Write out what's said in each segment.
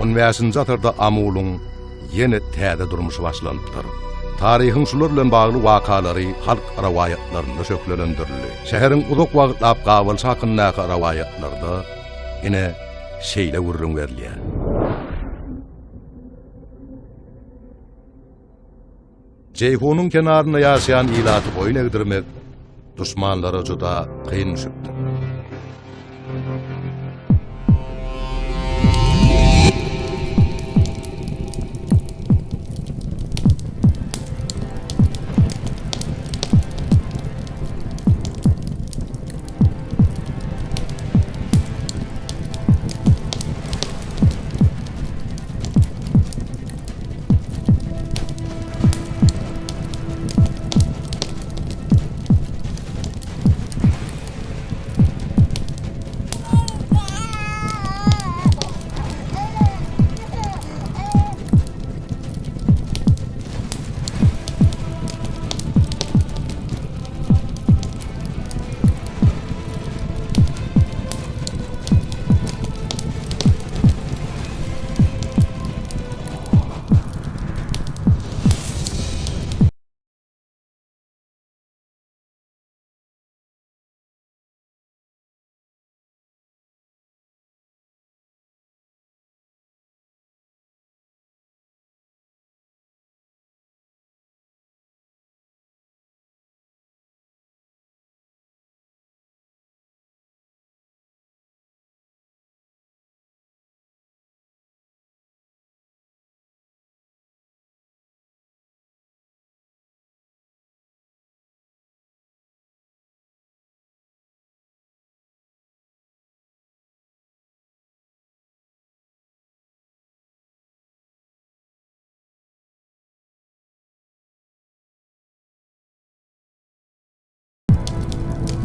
On bäşinji asyrda Amulyň ýene täze durmuşy başlanypdyr. Taryhyň şular bilen bagly wakalary halk rowaýatlarynda şöhlelendirildi. Şäheriň uzak wagtlap gabalyşy hakyndaky rowaýatlarda ine şeýle gürrüň berilýär. Jeýhunyň kenarynda ýaşaýan ilaty boýun egdirmek duşmanlara juda kyn düşüpdir.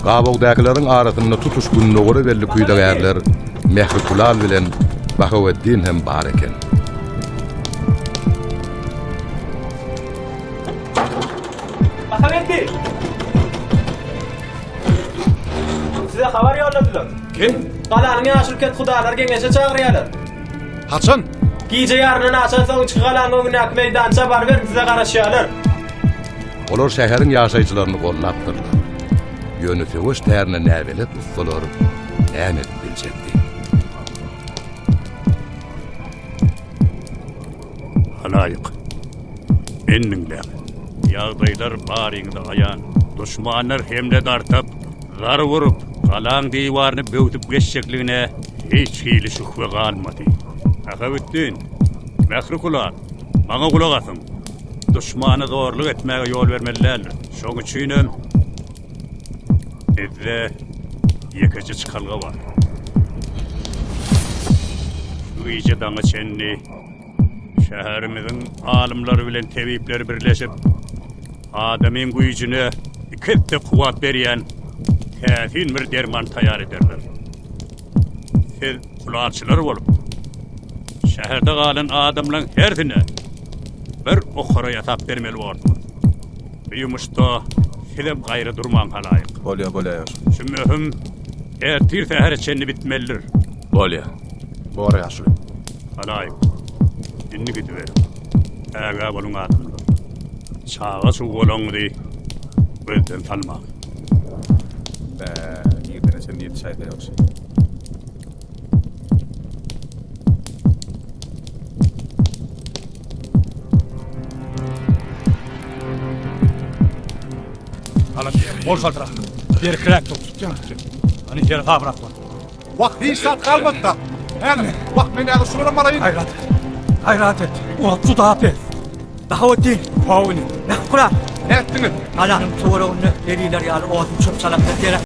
Gabawdakylaryň arasynda tutuş gündogara belli küýzegärler Mähri Külal bilen Bahaweddin hem bar eken. Bahaweddin! Size habar ýolladylar. Kim? Galanyň ýaşuly kethudalary geňeşe çagyrýarlar. Haçan? Gije ýaryndan aşansoň içki galanyň öňündäki meýdança baryberiň size garaşýarlar. Olar şäheriň ýaşaýjylaryny gollapdyrlar. Ýöne söweş tärine näbelet ussalar näme edip biljekdi? Halaýyk, meni diňläň. Ýagdaýlar baryňyza aýan. Duşmanlar hemle dartyp, zarb urup, galaň diwaryny böwsüp geçjekligine hiç hili şübhe galmady. Sahawetdin, Mähri Kulan, maňa gulak asyň. Duşmana zorluk etmäge ýol bermeli däldir. Şoň üçinem bizde ýekeje çykalga bar. Şu gije daňa çenli şäherimiziň alymlary bilen tebipleri birleşip, adamyň güýjüne iki esse kuwwat berýän täsin bir derman taýýar ederler. Siz kulalçylar bolup, şäherde galan adamlaryň hersine bir okara ýasap bermeli borsuňyz. Bu ýumuşda sizem gaýra durmaň halaýyk. Bolýa, bolýa ýaşuly. Şu möhüm ertir sähere çenli bitmelidir. Bolýa. Bor ýaşuly. Halaýyk, indi gidiberiň. Ägä boluň adamlar. Çaga-çugalaňyzy gözden salmaň. Bä, irdene çenli ýetişäýse ýagşy. Bol şaltyrak. Berkräk dur, tutýan tutýan. Hany seresabrak bol. Wah, hiç zat galmady-da. Häli, wah, men häzir şularam alaýyn. Gaýrat et. Gaýrat et. Ot juda pes. Bahaweddin. Hawa inim. Mähkulat. Nätdiňiz? Galanyň töwereginde deliler ýaly odun çöp-çalamlar gerek.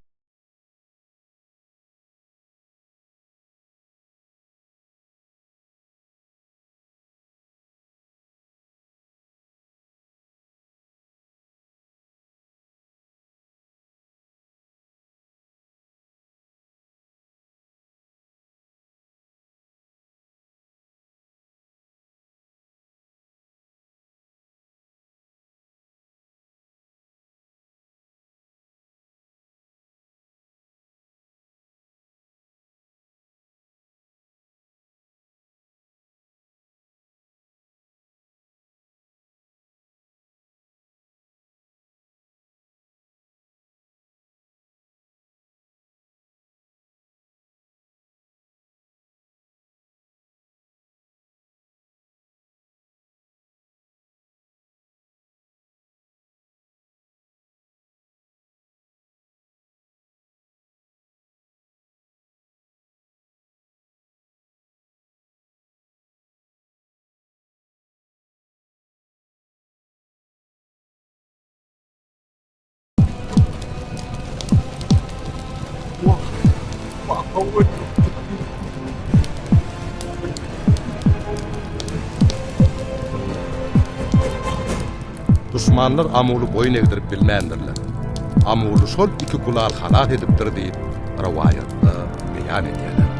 Duşmanlar Amuly boýun egdirip bilmändirler. Amuly şol iki gulal halas edipdir diýip, rowaýatda beýan edýärler.